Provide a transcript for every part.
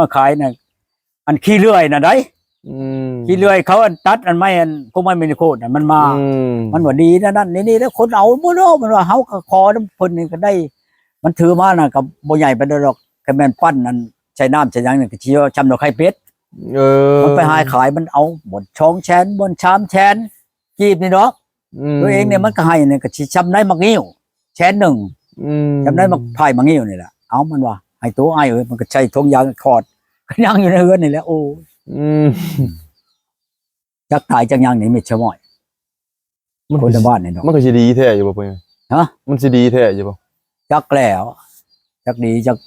ມາຂາຍນະ ອັນຂີ້ເລື່ອຍນະໃດ໋ ອືມ ຂີ້ເລື່ອຍເຂົາອັນຕັດອັນໄມ້ ອັນພວກໄມ້ມິນິໂຄດນະ ມັນມາ ອືມ ມັນວ່າດີນະນັ້ນນີ້ນີ້ ແລ້ວຄົນເອົາໝົດເນາະ ມັນວ່າ ເຮົາກໍຂໍນຳເພິ່ນນີ້ກໍໄດ້ ມັນຖືມານະກໍບໍ່ໃຫຍ່ປານໃດດອກ ກໍແມ່ນປັ້ນອັນໃສ່ນ້ຳໃສ່ຫຍັງນີ້ ກໍຊິຊ່ຳດອກໄຂ່ເປັດ ເອີ ມັນໄປຫາຂາຍ ມັນເອົາບ່ອນສອງແສນ ບ່ອນສາມແສນ ກີບນີ້ດອກ ອືມ ຕົວເອງນີ້ມັນກໍໃຫ້ນີ້ກໍຊິຊ່ຳໄດ້ໝາກງິ້ວແສນໜຶ່ງ ອືມ ຊ່ຳໄດ້ໝາກ ພາຍໝາກງິ້ວນີ້ແຫຼະ ເອົາ ມັນວ່າ ໃຫ້ໂຕອ້າຍເອີຍ ມັນກໍໃສ່ຖົງຢາງຂອດ ກໍຍັງຢູ່ໃນເຮືອນນີ້ແຫຼະ ໂອ້ຍ ອືມ ຈັກຕາຍຈັກຫຍັງນີ້ມິດຊະມ້ອຍ ມັນ ຄົນໃນບ້ານນີ້ເນາະ ມັນກໍຊິດີແທ້ຢູ່ບໍ່ພໍ່ໃຫຍ່? ຮະ? ມັນຊິດີແທ້ຢູ່ບໍ່? ຈັກແລ້ວ ຈັກດີຈັກ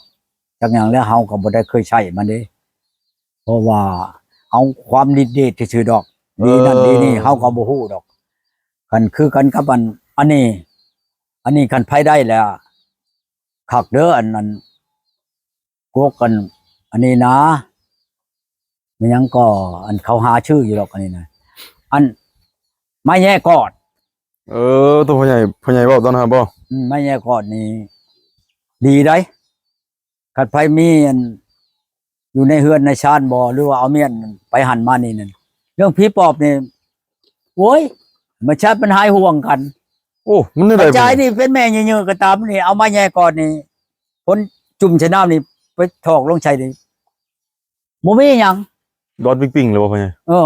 ຈັກຫຍັງແລ້ວ ເຮົາກໍບໍ່ໄດ້ເຄີຍໃຊ້ມັນເດ້ ເພາະວ່າເອົາຄວາມລິດເດດຊື່ໆດອກ ດີນັ້ນ ເອີ ດີນີ້ ເຮົາກໍບໍ່ຮູ້ດອກ ຄັນຄືກັນກັບອັນ ອັນນີ້ ອັນນີ້ຄັນໃຜໄດ້ແລ້ວຄັກເດີ ອັນ ອັນ ກົກ ອັນ ອັນນີ້ນາ ແມ່ນຫຍັງກໍ ອັນເຂົາຫາຊື່ຢູ່ດອກ ອັນນີ້ນະ ອັນໄມ້ແຍກອດ ເອີ ຕົວພໍ່ໃຫຍ່ ພໍ່ໃຫຍ່ເວົ້າຕອນນັ້ນບໍ່? ອືມ ໄມ້ແຍກອດນີ້ດີໃດ໋ ຄັນໃຜມີອັນ ຢູ່ໃນເຮືອນໃນຊານບໍ່ ຫຼືວ່າເອົາມຽນໄປຫັ້ນມານີ້ນັ້ນ ເລື່ອງຜີປອບນີ້ ໂອ້ຍ ມະຊາດມັນຫາຍຫ່ວງກັນ ໂອ້ ມັນແນວໃດ? ກະຈາຍນີ້ເປັນແມ່ເຍີະໆກໍຕາມນີ້ ເອົາມາແຍກອດນີ້ ຄົນຈຸ່ມໃສ່ນ້ຳນີ້ ໄປຖອກລົງໃສ່ນີ້ ບໍ່ມີຫຍັງ ດອນປິງໆເລີຍບໍ່ພໍ່ໃຫຍ່? ເອີ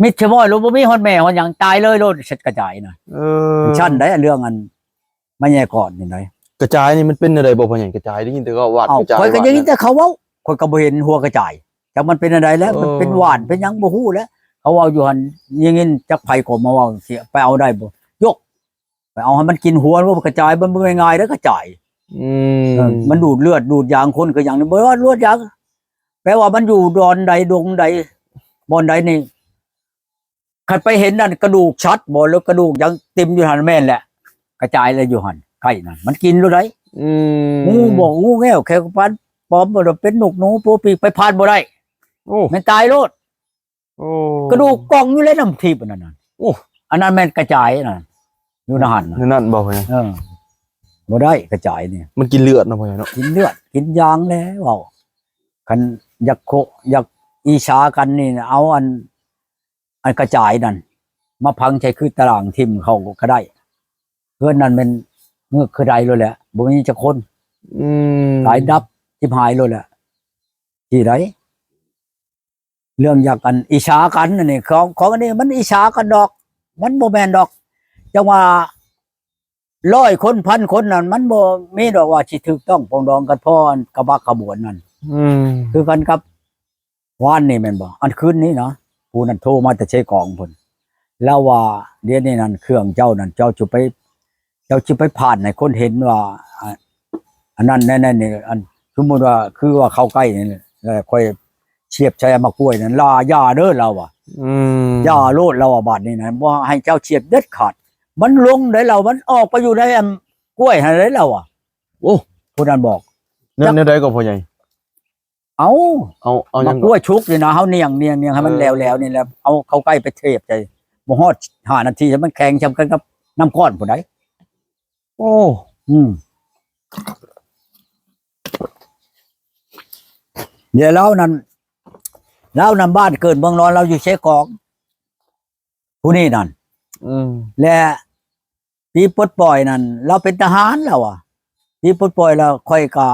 ມິດຊະມ້ອຍໂລດ ບໍ່ມີຮອດແມ່ຮອດຫຍັງ ຕາຍເລີຍໂລດ ສັດກະຈາຍນະ ເອີ ມັນຊັ້ນໄດ໋ ເລື່ອງອັນມາແຍກອດນີ້ໄດ໋ ກະຈາຍນີ້ມັນເປັນແນວໃດບໍ່ພໍ່ໃຫຍ່? ກະຈາຍໄດ້ຍິນແຕ່ເຂົາວ່າ ເອົ້າ ກະຈາຍ ຂ້ອຍກໍໄດ້ຍິນແຕ່ເຂົາເວົ້າ ຂ້ອຍກໍບໍ່ເຫັນຫົວກະຈາຍ ຈັກມັນເປັນແນວໃດແລ້ວ ເອີ ມັນເປັນຫວ່ານເປັນຫຍັງບໍ່ຮູ້ແລ້ວ ເຂົາເວົ້າຢູ່ຫັ້ນ ຍິງຍິນຈັກໃຜກໍມາເວົ້າ ຊິໄປເອົາໄດ້ບໍ່ ໂຍກ ໄປເອົາໃຫ້ມັນກິນຫົວ ມັນກະຈາຍ ມັນບໍ່ແມ່ນງ່າຍເດ້ກະຈາຍ ອືມ ເອີ ມັນດູດເລືອດດູດຢາງຄົນຄືຫຍັງນີ້ ບໍ່ວ່າລວດຢາງ ແປວ່າມັນຢູ່ດອນໃດດົງໃດບ່ອນໃດນີ້ ຄັນໄປເຫັນອັນກະດູກສັດບໍ່ ຫຼືກະດູກຫຍັງເຕັມຢູ່ຫັ້ນ ແມ່ນແຫຼະ ກະຈາຍແລ້ວຢູ່ຫັ້ນ ໄກ່ນັ້ນ ມັນກິນໂລດໃດ໋ ອືມ ງູບໍ່ ງູແງວ ແຂ້ງປານປອມບໍ່ ເປັນນົກໜູ ໂປປີກ ໄປຜ່ານບໍ່ໄດ້ ໂອ້ ແມ່ນຕາຍໂລດ ໂອ້ ກະດູກກ່ອງຢູ່ໃນນ້ຳທິບອັນນັ້ນນະ ໂອ້ ອັນນັ້ນແມ່ນກະຈາຍນັ້ນ ຢູ່ໃນຫັ້ນນະ ໃນນັ້ນບໍ່? ເອີ ບໍ່ໄດ້ກະຈາຍນີ້ ມັນກິນເລືອດເນາະພໍ່ໃຫຍ່ເນາະ ກິນເລືອດກິນຢາງແລ້ວ ເວົ້າ ຄັນຢາກໂຄ ຢາກອິດສາກັນນີ້ ເອົາອັນ ອັນກະຈາຍນັ້ນ ມາຝັງໃສ່ຄືຕະລາງຖິ້ມເຂົາກໍໄດ້ ເຮືອນນັ້ນແມ່ນເງືອກຄືໃດໂລດແຫຼະ ບໍ່ມີຈັກຄົນ ອືມ ຕາຍດັບຊິບຫາຍໂລດແຫຼະ ທີ່ໃດ ເລື່ອງຢາກອັນອິດສາກັນອັນນີ້ ຂອງ ຂອງອັນນີ້ມັນອິດສາກັນດອກ ມັນບໍ່ແມ່ນດອກ ຈັ່ງວ່າ ຮ້ອຍຄົນພັນຄົນນັ້ນ ມັນບໍ່ມີດອກວ່າຊິຖືກຕ້ອງປອງດອງກັນພໍອັນກະບັກກະບວນນັ້ນ ອືມ ຄືກັນກັບວານນີ້ແມ່ນບໍ່ ອັນຄືນນີ້ນະ ຜູ້ນັ້ນໂທມາແຕ່ເຊກອງພຸ້ນ ລາວວ່າ ດຽວນີ້ນັ້ນ ເຄື່ອງເຈົ້ານັ້ນ ເຈົ້າຈະໄປ ເຈົ້າຈະໄປຜ່ານໃຫ້ຄົນເຫັນວ່າ ອາ ອັນນັ້ນແນວນັ້ນນີ້ ອັນ ສົມມຸດວ່າ ຄືວ່າເຂົ້າໃກ້ນີ້ ແລ້ວຂ້ອຍສຽບໃສ່ໝາກກ້ວຍນັ້ນ ລາ ຢ່າເດີ ລາວວ່າ ອືມ ຢ່າໂລດ ລາວວ່າ ບາດນີ້ນະ ບໍ່ໃຫ້ເຈົ້າສຽບເດັດຂາດ ມັນລົງໄດ໋ ລາວ ມັນອອກໄປຢູ່ໃນອັນກ້ວຍຫັ້ນໄດ໋ ລາວວ່າ ໂອ້ ຜູ້ນັ້ນບອກ ແນວ ແນວໃດກໍພໍ່ໃຫຍ່? ເອົາ ເອົາ ເອົາຫຍັງ ໝາກກ້ວຍຊຸກນີ້ນະ ເຮົາໜຽງ ໜຽງ ໜຽງໃຫ້ມັນ ເອີ ແຫຼວໆນີ້ແຫຼະ ເອົາເຂົ້າໄກ່ໄປເທບໃສ່ ບໍ່ຮອດຫ້ານາທີ ໃຫ້ມັນແຂງຊ່ຳກັນກັບນ້ຳກ້ອນພຸ້ນໃດ໋ ໂອ້ ອືມ ດຽວລາວນັ້ນ ລາວນຳບ້ານເກີດເມືອງນອນ ລາວຢູ່ເຊກອງ ຜູ້ນີ້ນັ້ນ ອືມ ແລະ ປີປົດປ່ອຍນັ້ນ ລາວເປັນທະຫານ ລາວວ່າ ປີປົດປ່ອຍແລ້ວ ຂ້ອຍກະ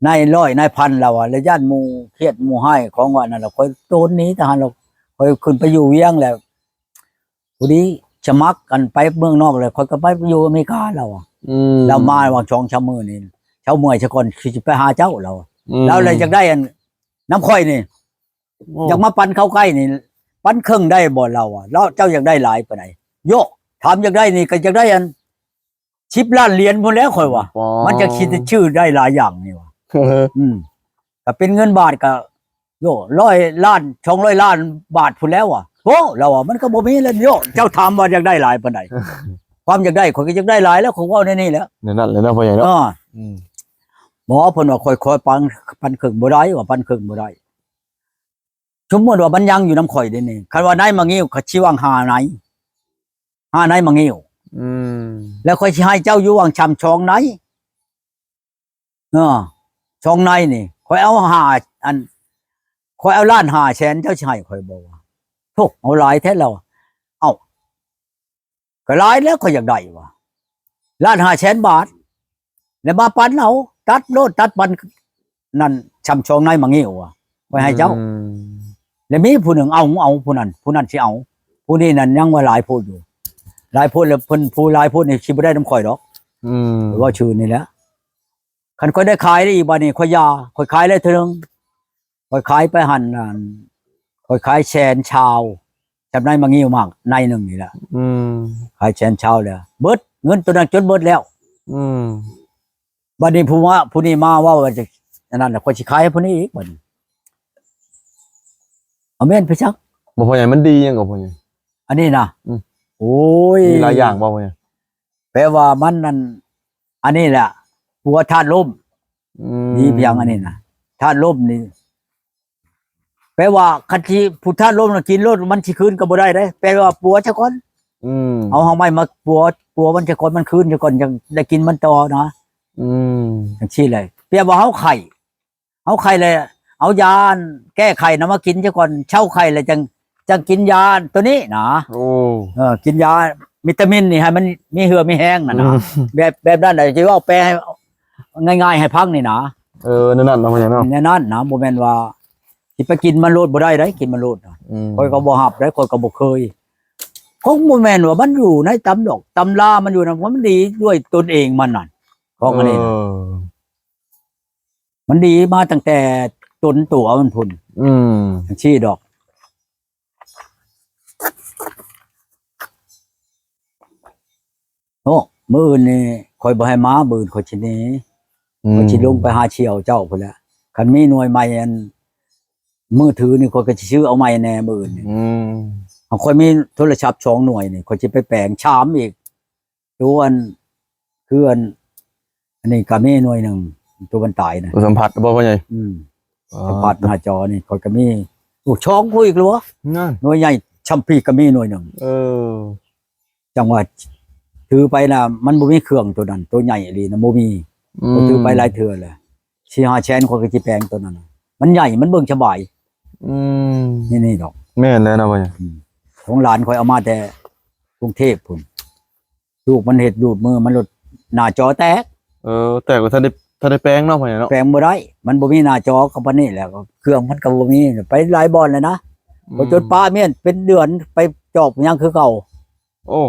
ນາຍຮ້ອຍນາຍພັນ ລາວວ່າ ແລ້ວຢ້ານໝູ່ຄຽດໝູ່ຮ້າຍຂອງວ່ານັ້ນ ລະຂ້ອຍໂຕນໜີທະຫານ ລະຂ້ອຍຂຶ້ນໄປຢູ່ວຽງ ແລ້ວພໍດີສະໝັກອັນໄປເມືອງນອກ ແລ້ວຂ້ອຍກໍໄປຢູ່ອາເມລິກາ ລາວວ່າ ອືມ ລາວມາຫວ່າງສອງສາມມື້ນີ້ ເຊົາເມື່ອຍຊະກ່ອນ ຄືຊິໄປຫາເຈົ້າ ລາວວ່າ ອືມ ລາວເລີຍຢາກໄດ້ອັນນຳຂ້ອຍນີ້ ໂອ້ ຢາກມາປັນເຂົ້າໃກ້ນີ້ ປັນເຄິ່ງໄດ້ບໍ່ ລາວວ່າ ລາວ ເຈົ້າຢາກໄດ້ຫຼາຍປານໃດ? ໂຍ ຖາມຢາກໄດ້ນີ້ກໍຢາກໄດ້ອັນສິບລ້ານຫຼຽນພຸ້ນແຫຼະ ຂ້ອຍວ່າ ປາ ມັນຈັ່ງຊິໄດ້ຊື້ໄດ້ຫຼາຍຢ່າງນີ້ວ່າ ອືມ ກໍເປັນເງິນບາດກໍ ໂຍ ຮ້ອຍລ້ານ ສອງຮ້ອຍລ້ານບາດພຸ້ນແລ້ວວ່າ ໂອ້ ລາວວ່າ ມັນກໍບໍ່ມີແລ້ວ ໂຍ ເຈົ້າຖາມວ່າຢາກໄດ້ຫຼາຍປານໃດ? ຄວາມຢາກໄດ້ ຂ້ອຍກໍຢາກໄດ້ຫຼາຍແລ້ວ ຂ້ອຍເວົ້າແນວນີ້ແຫຼະ ແນວນັ້ນແຫຼະເນາະ ພໍ່ໃຫຍ່ເນາະ ເອີ ອືມ ບໍ່ ເພິ່ນວ່າຂ້ອຍຂໍປັນ ປັນເຄິ່ງບໍ່ໄດ້ ວ່າປັນເຄິ່ງບໍ່ໄດ້ ສົມມຸດວ່າມັນຍັງຢູ່ນຳຂ້ອຍເດນີ້ ຄັນວ່າໃນໝາກງິ້ວ ຂ້ອຍຊິຫວ່າງຫ້າໃນ ຫ້າໃນໝາກງິ້ວ ອືມ ແລ້ວຂ້ອຍຊິໃຫ້ເຈົ້າຢູ່ຫວ່າງຊ່ຳສອງໃນ ເອີ ສອງໃນນີ້ ຂ້ອຍເອົາຫ້າ ອັນ ຂ້ອຍເອົາລ້ານຫ້າແສນ ເຈົ້າຊິໃຫ້ຂ້ອຍບໍ່ວະ? ໂທ້ ເອົາຫຼາຍແທ້ລາວ. ເອົ້າ ກໍຫຼາຍແລ້ວ ຂ້ອຍຢາກໄດ້ວະ ລ້ານຫ້າແສນບາດ ແລ້ວມາປັນເອົາ ຕັດໂລດ ຕັດປັນ ນັ້ນ ຊ່ຳຊອງໃນໝາກງິ້ວວະ ໄວ້ໃຫ້ເຈົ້າ. ອືມ ແລ້ວມີຜູ້ໜຶ່ງເອົາ ເອົາຜູ້ນັ້ນ ຜູ້ນັ້ນຊິເອົາ ຜູ້ນີ້ນັ້ນຍັງວ່າຫຼາຍໂພດຢູ່ ຫຼາຍໂພດ ແລ້ວເພິ່ນ ຜູ້ຫຼາຍໂພດນີ້ຊິບໍ່ໄດ້ນຳຂ້ອຍດອກ. ອືມ ເວົ້າຊື່ນີ້ແຫຼະ. ຄັນຂ້ອຍໄດ້ຂາຍໄດ້ອີກ ບາດນີ້ຂ້ອຍຢ່າ ຂ້ອຍຂາຍໄດ້ເທື່ອໜຶ່ງ ຂ້ອຍຂາຍໄປຫັ້ນ ອັນ ຂ້ອຍຂາຍແສນຊາວ ຈຳໄດ້ມາງິ້ວໝາກໃນໜຶ່ງນີ້ແຫຼະ. ອືມ ຂາຍແສນຊາວແລ້ວ ເບິດເງິນໂຕນັ້ນຈົນເບິດແລ້ວ. ອືມ ບາດນີ້ຜູ້ວ່າ ຜູ້ນີ້ມາເວົ້າວ່າຈະ ອັນນັ້ນແຫຼະ ຂ້ອຍຊິຂາຍໃຫ້ຜູ້ນີ້ອີກ ບາດນີ້ ເອົາແມ່ນໄປຈັກ ບໍ່ ພໍ່ໃຫຍ່ ມັນດີຫຍັງກໍພໍ່ໃຫຍ່ ອັນນີ້ນະ? ອືມ ໂອ້ຍ ມີຫຼາຍຢ່າງບໍ່ພໍ່ໃຫຍ່? ແປວ່າມັນນັ້ນ ອັນນີ້ແຫຼະ ປົວທາດລົມ. ອືມ ດີພຽງອັນນີ້ນະ ທາດລົມນີ້ ແປວ່າຄັນຊິຜູ້ທາດລົມນະກິນໂລດ ມັນຊິຄືນກໍບໍ່ໄດ້ເດ້ ແປວ່າປົວຊະກ່ອນ. ອືມ ເອົາຮາກໄມ້ມາປົວ ປົວມັນຊະກ່ອນ ມັນຄືນຊະກ່ອນ ຈັ່ງໄດ້ກິນມັນຕໍ່ນະ. ອືມ ຈັ່ງຊີ້ແຫຼະ ແປວ່າເຮົາໄຂ້ ເຮົາໄຂ້ແລ້ວ ເອົາຢາແກ້ໄຂ້ນຳມາກິນຊະກ່ອນ ເຊົາໄຂ້ແລ້ວຈັ່ງ ຈັ່ງກິນຢາໂຕນີ້ນະ. ໂອ້ ເອີ ກິນຢາວິຕາມິນນີ້ໃຫ້ມັນມີເຫື່ອມີແຮງນັ້ນນະ. ອືມ ແບບ ແບບນັ້ນແຫຼະ ຊິເວົ້າແປໃຫ້ງ່າຍໆໃຫ້ຟັງນີ້ນະ. ເອີ ແນວນັ້ນເນາະ ພໍ່ໃຫຍ່ເນາະ ແນວນັ້ນນະ ບໍ່ແມ່ນວ່າຊິໄປກິນມັນໂລດ ບໍ່ໄດ້ເດ້ ກິນມັນໂລດນະ. ອືມ ຂ້ອຍກໍບໍ່ຮັບເດ້ ຂ້ອຍກໍບໍ່ເຄີຍ ຄົງບໍ່ແມ່ນວ່າມັນຢູ່ໃນຕຳດອກຕຳລາ ມັນຢູ່ນຳ ມັນດີດ້ວຍຕົນເອງມັນນັ້ນ ຂອງອັນນີ້ນະ. ເອີ ມັນດີມາຕັ້ງແຕ່ຕົນຕົວມັນພຸ້ນ. ອືມ ຈັ່ງຊີ້ດອກ. ໂອ້ ມື້ອື່ນນີ້ຂ້ອຍບໍ່ໃຫ້ມາ ມື້ອື່ນຂ້ອຍຊິໜີ. ອືມ ຂ້ອຍຊິລົງໄປຫາຊ່ຽວເຈົ້າພຸ້ນແຫຼະ ຄັນມີໜ່ວຍໃໝ່ ອັນ ມືຖືນີ້ ຂ້ອຍກໍຊິຊື້ເອົາໃໝ່ແດ່ມື້ອື່ນນີ້. ອືມ ຂ້ອຍມີໂທລະສັບສອງໜ່ວຍນີ້ ຂ້ອຍຊິໄປແປງ ສາມອີກ ໂຕອັນ ຄືອັນ ອັນນີ້ກໍມີໜ່ວຍໜຶ່ງ ໂຕມັນຕາຍນະ ໂຕສຳຜັດບໍ່ພໍ່ໃຫຍ່? ອືມ ອໍ ສຳຜັດໜ້າຈໍນີ້ຂ້ອຍກໍມີ. ໂອ້ ສອງຜູ້ອີກແລ້ວ ນັ້ນ ໜ່ວຍໃຫຍ່ຊ່ຳພີກກໍມີໜ່ວຍໜຶ່ງ. ເອີ ຈັ່ງວ່າຖືໄປນະ ມັນບໍ່ມີເຄື່ອງໂຕນັ້ນ ໂຕໃຫຍ່ອີ່ຫຼີນະ ບໍ່ມີ. ອືມ ຂ້ອຍຖືໄປຫຼາຍເທື່ອແລ້ວ ສີ່ຫ້າແສນ ຂ້ອຍກໍຊິແປງໂຕນັ້ນນະ ມັນໃຫຍ່ ມັນເບິ່ງສະບາຍ. ອືມ ນີ້ໆດອກ. ແມ່ນແລ້ວນະ ຂອງຫຼານຂ້ອຍເອົາມາແຕ່ກຸງເທບພຸ້ນ ລູກມັນເຮັດ ລູດມືມັນໂລດ ໜ້າຈໍແຕກ. ເອີ ແຕ່ກໍທັນໄດ້ ທັນໄດ້ແປງເນາະ ພໍ່ໃຫຍ່ເນາະ. ແປງບໍ່ໄດ້ ມັນບໍ່ມີໜ້າຈໍກັບປານນີ້ແຫຼະ ເຄື່ອງມັນກໍບໍ່ມີ ໄປຫຼາຍບ່ອນແລ້ວນະ. ອືມ ຂ້ອຍຈົນປະມ້ຽນເປັນເດືອນ ໄປຈອກຫຍັງຄືເກົ່າ. ໂອ້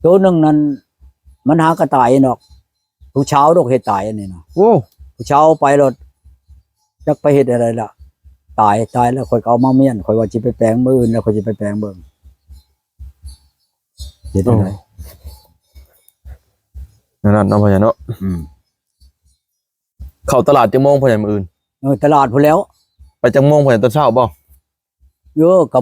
ໂຕໜຶ່ງນັ້ນ ມັນຫາກໍຕາຍດອກ ຜູ້ຊາວດອກເຮັດຕາຍອັນນີ້ນະ. ໂອ້ ຜູ້ຊາວໄປໂລດ ຈັກໄປເຮັດແນວໃດລະ ຕາຍ ຕາຍແລ້ວ ຂ້ອຍກໍເອົາມາມ້ຽນ ຂ້ອຍວ່າຊິໄປແປງ ມື້ອື່ນແລ້ວຂ້ອຍຊິໄປແປງເບິ່ງ ເຮັດແນວໃດ. ແນວນັ້ນເນາະ ພໍ່ໃຫຍ່ເນາະ. ອືມ ເຂົ້າຕະຫຼາດຈັກໂມງພໍ່ໃຫຍ່ມື້ອື່ນ? ເອີ ຕະຫຼາດພຸ້ນແລ້ວ. ໄປຈັກໂມງພໍ່ໃຫຍ່ ຕອນເຊົ້າບໍ່? ໂຍ ກໍ